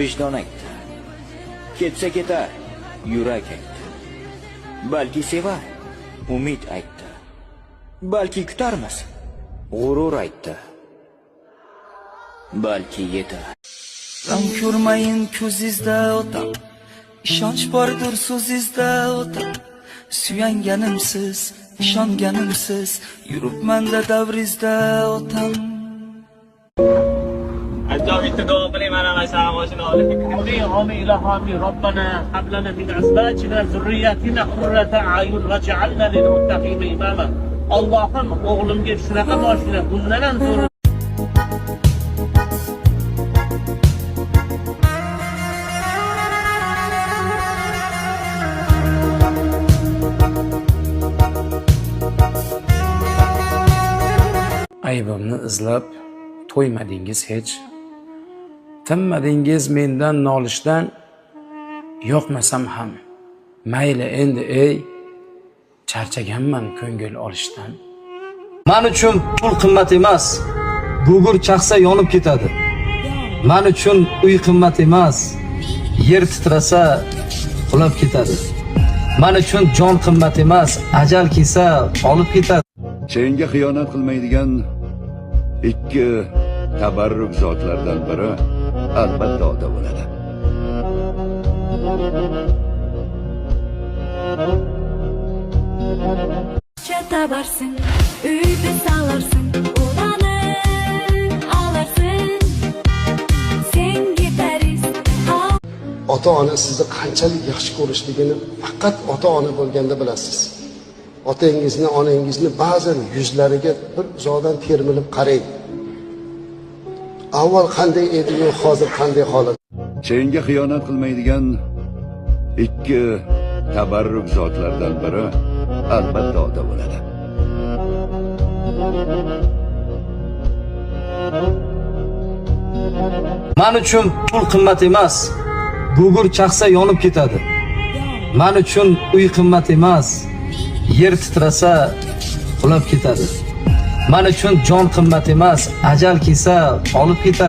Vijdon aytdi. Ketsa ketar, yurak aytdi. Balki sevar, umid aytdi. Balki kutarmiz, g'urur aytdi. Balki yetar. G'am ko'rmayin ko'zingizda otam, ishonch bordir so'zingizda otam. Suyanganimsiz, ishonganimsiz, yuribmanda davringizda otam. Ajoyib, bitta duo qiling, mana shunaqa mashina olib. Amin, amin, ilohi amin. Robbana hab lana min azvajina zurriyatina qurrata a'yun waj'alna lil muttaqina imama. Allohim, o'g'limga shunaqa mashina, bundan ham zo'r. Aybimni izlab to'ymadingiz hech. Tinmadingiz mendan nolishdan. Yoqmasam ham mayli endi, ey, charchaganman ko'ngil olishdan. Man uchun pul qimmat emas. Gugurt chaqsa yonib ketadi. Man uchun uy qimmat emas. Yer titrasa qulab ketadi. Man uchun jon qimmat emas. Ajal kelsa olib ketadi. Senga xiyonat qilmaydigan ikki tabarruk zotlardan biri albatta ota bo'ladi. Ақша табарсың, үйді саларсың, уланып аларсың. Сен гитарист, ал Ota ona sizni qanchalik yaxshi ko'rishligini faqat ota ona bo'lganda bilasiz. Otangizni, onangizni ba'zan yuzlariga bir uzoqdan termilib qarang. Avval qanday ediyu, hozir qanday holat. Senga xiyonat qilmaydigan ikki tabarruk zotlardan biri albatta ota bo'ladi. Man uchun pul qimmat emas. Gugurt chaqsa yonib ketadi. Man uchun uy qimmat emas. Yer titrasa qulab ketadi. Man uchun jon qimmat emas. Ajal kelsa olib ketadi.